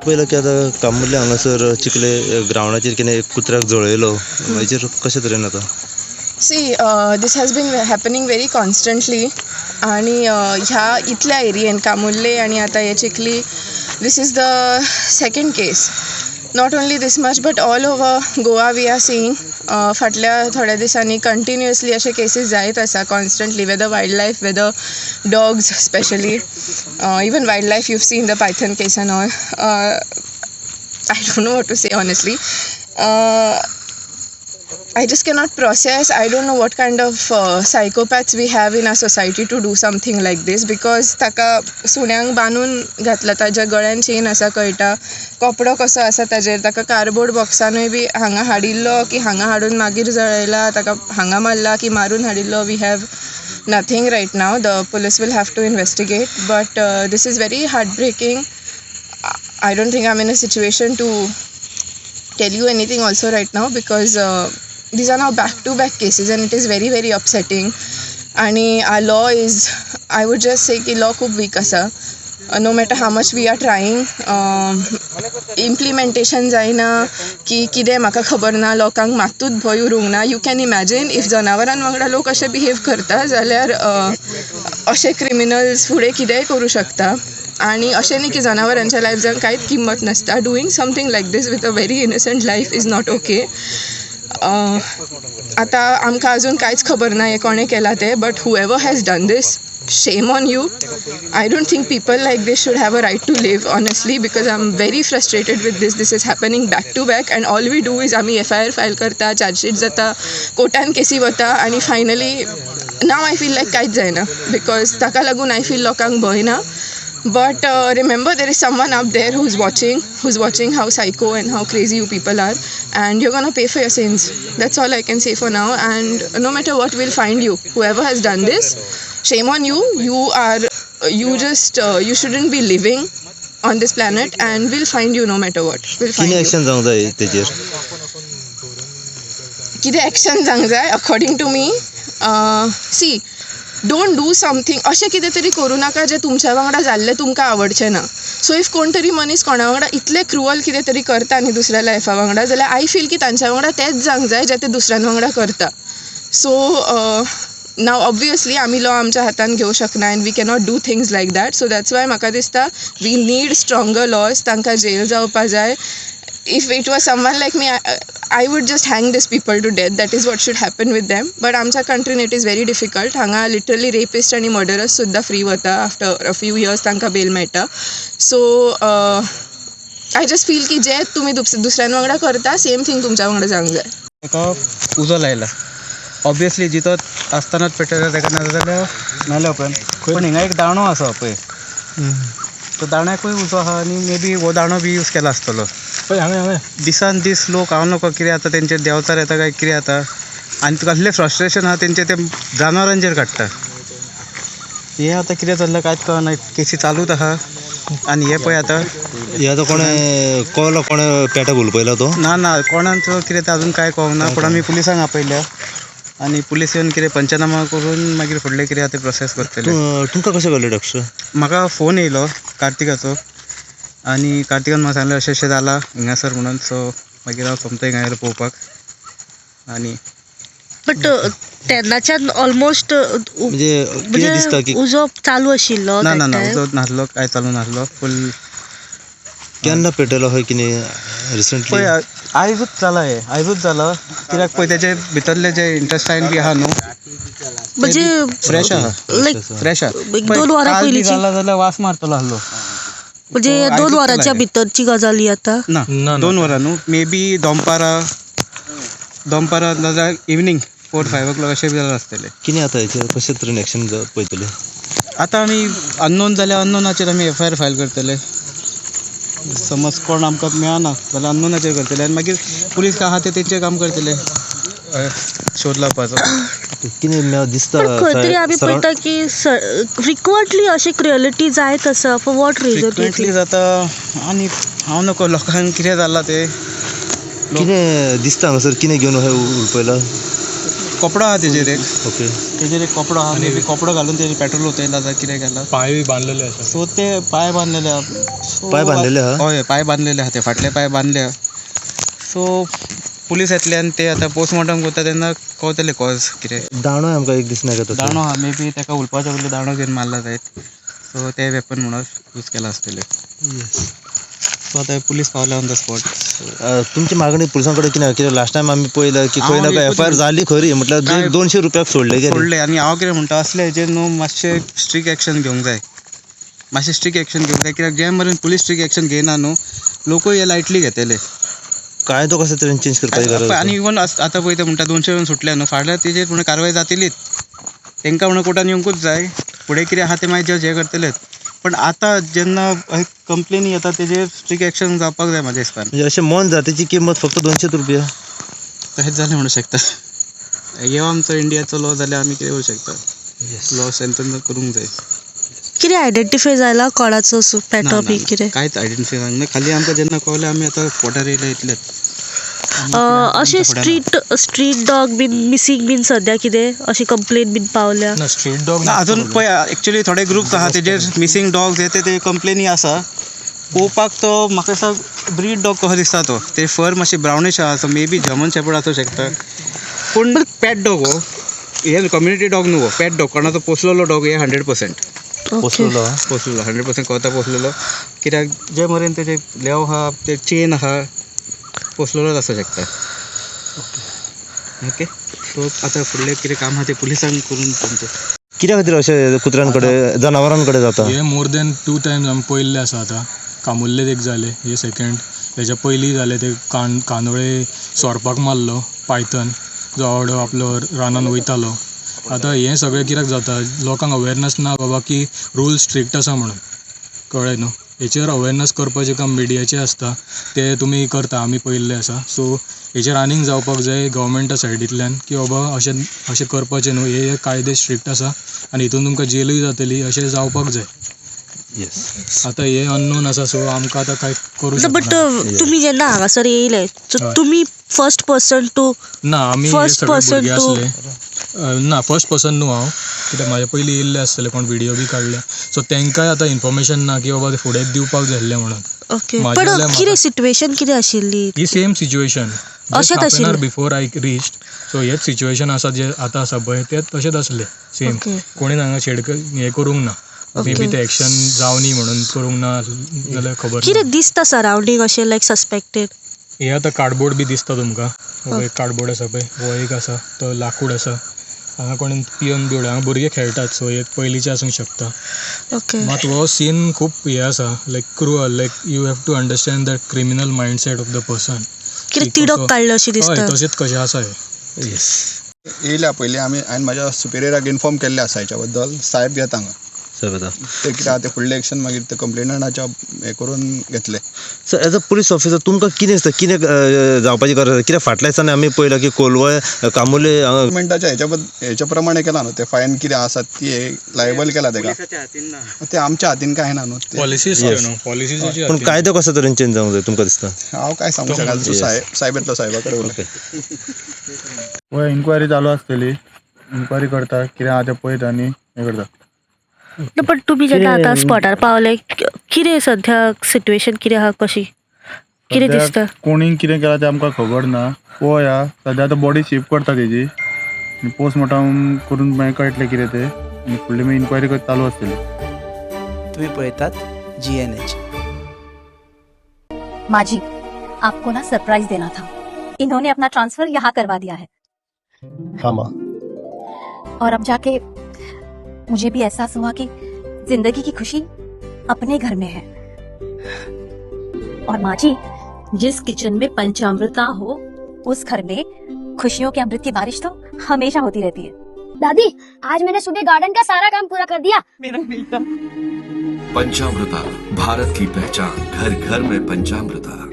पयलें की आतां कामुर्ले हांगासर चिखले ग्रावंडाचेर कितें एक कुत्र्याक जळयलो, हेचेर कशें तरेन आतां? See, this has been happening very constantly आणि ह्या इतल्या एरियेन, कामुर्ले आनी आतां हे Chikhli, this is the second case. Not only this much, but all over Goa we are seeing. फाटल्या थोड्या दिसांनी कंटिन्युअसली अशे केसीस जायत आसा constantly, whether wildlife, whether dogs specially, even wildlife, you've seen the python case and all. I don't know what to say, honestly. I just cannot process. I don't know what kind of psychopaths we have in our society to do something like this, because ताका सुण्यांक बांदून घातला, ताज्या गळ्यान chain आसा कळटा, कपडो कसो आसा ताजेर. ताका कार्डबोर्ड बॉक्सानूय बी हांगा हाडिल्लो की हांगा हाडून मागीर जळयला, ताका हांगा मारला की मारून हाडिल्लो, we have nothing right now. The police will have to investigate, but this is very heartbreaking. I don't think I'm in a situation to tell you anything also right now, because these are now back to back cases and it is very, very upsetting. आणि our law is, I would just say की law खूप week आसा. No matter how much we are trying, implementation जायना की कितें म्हाका खबर ना. लोकांक मात्तूच भंय उरूंक ना. You can imagine, if जनावरां वांगडा लोक अशे बिहेव करता जाल्यार अशे क्रिमिनल्स फुडें कितेंय करूं शकता. आणि अशें न्ही की जनावरांच्या लायफ्सांक कांयच किंमत नासता. Doing something like this with a very innocent life is not okay. आतां आमकां अजून कांयच खबर ना हें कोणें केलां तें, but whoever has done this, shame on you. I don't think people like this should have a right to live, honestly, because I'm very frustrated with this. This is happening back to back, and all we do is आमी FIR file करता, chargesheet जाता, कोर्टान केसी वता आनी finally now I feel like कांयच जायना, because ताका लागून I feel लोकांक भंय ना. But remember, there is someone up there who's watching how psycho and how crazy you people are, and you're gonna pay for your sins. That's all I can say for now. And no matter what, we'll find you. Whoever has done this, shame on you. You are, you just, you shouldn't be living on this planet, and we'll find you no matter what. We'll find कितें you. Action जावंक जाय तेजेर? कितें action जावंक जाय? According to me, see, don't do something, अशें कितें तरी करूं नाका जें तुमच्या वांगडा जाल्लें तुमकां आवडचें ना. सो if कोण तरी मनीस कोणा वांगडा इतलें क्रुअल कितें तरी करता न्ही दुसऱ्या लायफा वांगडा, जाल्यार I feel की तांच्या वांगडा तेंच जावंक जाय जें ते दुसऱ्यां वांगडा करता. सो नाव ऑब्वियसली आमी लॉ आमच्या हातान घेवं शकना and we cannot do things like that. So that's why म्हाका दिसता we need stronger laws. तांकां जेल जावपा जाय. If it was someone like me, I would just hang these people to death. That is what should happen with them. But आमच्या कंट्रीन it is very difficult. हांगा literally rapist आनी murderers सुद्दां free वता. After a few years तांकां बेल मेळटा. So I just feel की जे तुमी दुसऱ्यां वांगडा करता, सेम थींग तुमच्या वांगडा जावंक जाय. ताका उजो लायला. ऑब्वियसली जितो आसतनाच पेटयला ताका, नाजाल्यार मेल्या उपरांत. पूण हिंगा एक दांडो आसा पळय, तो दांड्याकूय उजो आहा आनी मे बी हो दांडो बी यूज केला आसतलो. पळय हांगा हांगा. दिसान दीस लोक, हांव नको कितें आतां तेंचेर देंवचार येता काय कितें जाता आनी कसलें फ्रस्ट्रेशन आहा तेंचें तें जनावरांचेर काडटा. हें आतां कितें चल्लां कांयच कळना. केसी चालूच आहा आनी हें पळय आतां. हे आतां कोणें कळ्ळो, कोणें पेट्याक हुलपयला तो? ना ना, कोणाचो कितें तें अजून कांय कळूंक ना, पूण आमी पुलिसांक आपयल्या आनी पुलीस येवन कितें पंचनामा करून मागीर फुडलें कितें आहा तें प्रोसेस करतले. तुमकां कशें कळ्ळें डॉक्टर? म्हाका फोन येयलो कार्तिकाचो आनी कार्तिकान म्हाका सांगलें अशें अशें जालां हिंगासर म्हणून. सो मागीर हांव सोमतो हिंगा आयलो पळोवपाक आनी बट तेन्नाच्यान ऑलमोस्ट म्हणजे कितें दिसता की उजो चालू आशिल्लो ना ना that ना time? उजो नासलो, कांय चालू नासलो फूल. केन्ना पेटयलो हय, कितें रिसंटली? पळय, आयजूच जाला हें, आयजूच जाला. कित्याक पळय, तेजे भितरले जे इंटेस्टायन बी आहा न्हू, म्हणजे फ्रेश आहा. लायक फ्रेश आहा. एक 2 वरां काल बी पयलींची जाला जाल्यार वास मारतलो आसलो. म्हणजे So, 2 आयजूच वरांच्या केला हें. भितरची गजाल ही आतां? ना. ना, ना. 2 वरां न्हू, मे बी दनपारां दनपारां नाजाल्यार इवनींग 4-5 o'clock अशें बी जालां आसतलें. कितें आतां हेचेर कशे तरेन एक्शन पळयतले? आतां आमी अननोन जाल्यार अननोनाचेर आमी एफआयआर फायल करतले. समज कोण आमकां मेळना जाल्यार अननोनाचेर करतले आनी मागीर पुलीस आहा ते तेंचें काम करतले, शोध लावपाचो. कितें दिसता? पण खंय तरी आमी पळयता की फ्रिक्वंटली अशी क्रुएलिटी जायत आसा. For what region? Frequently जाता आनी हांव नको लोकांक कितें जालां तें. कितें दिसता हांगासर, कितें घेवन अशें हुलपयला? कपडो आहा तेजेर एक. ओके. तेजेर एक कपडो आहा, मे बी कपडो घालून तेजेर पेट्रोल ओतयला जावं कितें केलां. पांय बांदलेले आसा. सो ते पांय बांदलेले आहा. So, पांय बांदलेले आहा? हय, पांय बांदलेले आहा, ते फाटले पांय बांदले आहा. सो पुलीस येतले आनी ते आतां पोस्टमॉर्टम करता तेन्ना कळटलें कॉज कितें. दांडो आमकां एक दिसना का तसो. दांडो आहा, मे बी ताका उलपाच्या पयलीं दांडो घेवन मारला जायत. सो ते वेपन म्हणून यूज केलां आसतलें. सो आतां पुलीस पावल्या ऑन the spot. तुमची मागणी पुलिसां कडेन कितें? कित्याक लास्ट टायम आमी पळयलें की खंय ना हांव खंय एफआयआर जाली खरी, म्हटल्यार काय- 200 रुपयाक सोडले गेले. सोडले. आनी हांव कितें म्हणटा, असले हेजेर न्हू मातशें स्ट्रीक एक्शन घेवंक जाय, मातशें स्ट्रीक एक्शन घेवंक जाय, कित्याक जे मेरेन पुलीस स्ट्रीक एक्शन घेयना न्हू, लोकूय हे लायटली घेतले. कायदो कसो तरेन चेंज करपाची गरज आनी आसा. इवन आतां पळय ते म्हणटा 200 येवन सुटले न्हू, फाल्यां तेजेर म्हणून कारवाय जातलीच. तांकां म्हणून कोर्टान येवंकूच जाय. फुडें कितें आहा तें मागीर जज हें करतलेच, पण आतां जेन्ना कंप्लेनी येता तेजेर स्ट्रीक एक्शन जावपाक जाय म्हाज्या हिसपान. म्हणजे अशें मोन जातीची किंमत फक्त 200 रुपया. तशेंच जालें म्हणूं शकता. हे आमचो इंडियाचो लॉ जाल्यार आमी कितें करूं शकता? लॉ स्ट्रेंथन करूंक जाय. कितें आयडेंटिफाय जाला कोणाचो ना, पेटो ना, बी ना. कितें? कांयच आयडेंटिफाय जावंक ना. खाली आमकां जेन्ना कळ्ळें, आमी आतां स्पॉटार येयले इतलेच. अशें स्ट्रीट डॉग बीन मिसींग बीन सद्या कितें अशी कंप्लेन बीन पावल्या? ना, स्ट्रीट डॉग. ना, अजून पळय, एक्चुली थोडे ग्रुप्स आहा तेजेर मिसींग डॉग्स हे ते कंप्लेनी आसा. पळोवपाक तो म्हाका दिसता ब्रीड डॉग कसो दिसता तो. ते फर मातशी ब्रावनीश आहा, so maybe German shepherd आसूं शकता. पूण पेट डॉग हो, हे कम्युनिटी डॉग न्हू हो, पेट डॉग, कोणाचो पोसलेलो डॉग हे 100%. ओके. पोसलेलो. पोसलेलो, 100% कळता पोसलेलो, कित्याक जे मरेन तेजे लेव आहा, ते चेन आहा, पोसलेलोच आसूं शकता. ओके, सो आतां फुडलें कितें काम आहा तें पुलिसांक करून तुमचें. कित्या खातीर अशें कुत्र्यांकडे, जनावरांकडे जाता? हे मोर दॅन टू टायम्स आमी पळयल्ले आसा. आतां कामुर्लेत एक जालें, हे सेकंड. हेच्या पयलीं जालें ते कांदोळे सोरपाक मारलो पायथन, जो आवडो आपलो रानान वयतालो. आतां हें सगळें कित्याक जाता? लोकांक अवेरनस ना बाबा की रूल स्ट्रिक्ट आसा म्हणून, कळ्ळें न्हू? हेचेर अवेरनस करपाचें काम मिडियाचें आसता, तें तुमी करता, आमी पळयल्लें आसा. सो हेचेर आनीक जावपाक जाय गव्हर्मेंटा सायडींतल्यान की बाबा अशें अशें करपाचें न्हू, हे कायदे स्ट्रिक्ट आसा आनी हितून तुमकां जेलूय जातली, अशें जावपाक जाय. आतां हे अननोन आसा, सो आमकां आतां कांय करूं बट शकना. तुमी जेन्ना हांगासर येयले, सो हय. तुमी फर्स्ट पर्सन टू ना, आमी हे first सगळे person भुरगे to- आसले. ना, फर्स्ट पर्सन न्हू हांव, कित्याक म्हाज्या पयलीं येयल्ले आसतले कोण, विडियो बी काडले. सो तांकांय आतां इन्फॉर्मेशन ना की बाबा ते फुडें दिवपाक जाय आसलें म्हणून. ओके. म्हाजें पण जाल्यार कितें सिट्युएशन कितें आशिल्ली? ही सेम सिच्युएशन. अशेंच आशिल्लें. बिफोर I reached, सो हेच सिच्युएशन आसा जे आतां आसा पळय, ते तशेंच आसलें सेम. कोणीन हांगा शेड हें करूंक ना. मे बी ते एक्शन जावनी म्हणून करूंक ना जाल्यार खबर ना. कितें दिसता सरावंडींग अशें लायक सस्पेक्टेड? हे आतां कार्डबोर्ड बी दिसता तुमकां, हो एक कार्डबोर्ड आसा पळय, हो एक आसा, तो लाकूड आसा. हांगा कोणेन पिवन बी उडयला. हांगा भुरगे खेळटात, सो हे पयलींचे आसूंक शकता. मात हो सीन खूब हे आसा, like cruel, like you have to understand the criminal mindset of the person. कितें तिडक काडली अशी हय. दिसता. तशेंच कशें आसा हें. येस. येयल्या पयलीं आमी, हांवें म्हाज्या सुपिरियराक इन्फॉर्म केल्लें आसा हेच्या बद्दल. साहेब येता हांगा. साहेब येता. ते कितें आहा ते फुडलें एक्शन मागीर ते कंप्लेनंटाच्या हें करून घेतले. Sir, as a police officer तुमकां कितें दिसता, कितें जावपाची गरज आसा? कित्याक फाटल्या दिसांनी आमी पळयलां की कोलवाळ, कामुर्ले हांगा गव्हर्मेंटाच्या हेच्या प्रमाणे केला न्हू ते फायन कितें आसा ती लायबल केला तेका. पुलिसाच्या हातीन ना. ते आमच्या हातीन कांय ना न्हू ते. पॉलिसीज न्हू, पॉलिसीज. पूण कायदो कसो तरेन चेंज जावंक जाय तुमकां दिसता? हांव काय सांगू शकना. साहेब, साहेब येतलो, साहेबा कडेन उलय. ओके. वय, इन्क्वायरी चालू आसतली. इन्क्वायरी करता, कितें आहा तें पळयता आनी हें करता. ना, पण तुमी जेन्ना आतां स्पॉटार पावले, कितें सद्या सिट्युएशन कितें आहा, कशी कितें सद्याक दिसता? कोणी कितें केलां तें आमकां खबर ना. पळोवया, सद्या आतां बॉडी शिफ्ट करता तेजी आनी पोस्टमॉर्टम करून मागीर कळटलें कितें तें आनी फुडली मागीर इन्क्वायरी चालू आसतली. तुम्ही पळयतात जीएनएच. माँ जी, आपको ना सरप्राइज देना था. इन्होंने अपना ट्रांसफर यहाँ करवा दिया है. हाँ माँ. और अब जाके मुझे भी एहसास हुआ कि जिंदगी की खुशी अपने घर में है. और माँ जी, जिस किचन में पंचामृता हो, उस घर में खुशियों के अमृत की बारिश तो हमेशा होती रहती है. दादी, आज मैंने सुबह गार्डन का सारा काम पूरा कर दिया. पंचामृता, भारत की पहचान. घर घर में पंचामृता.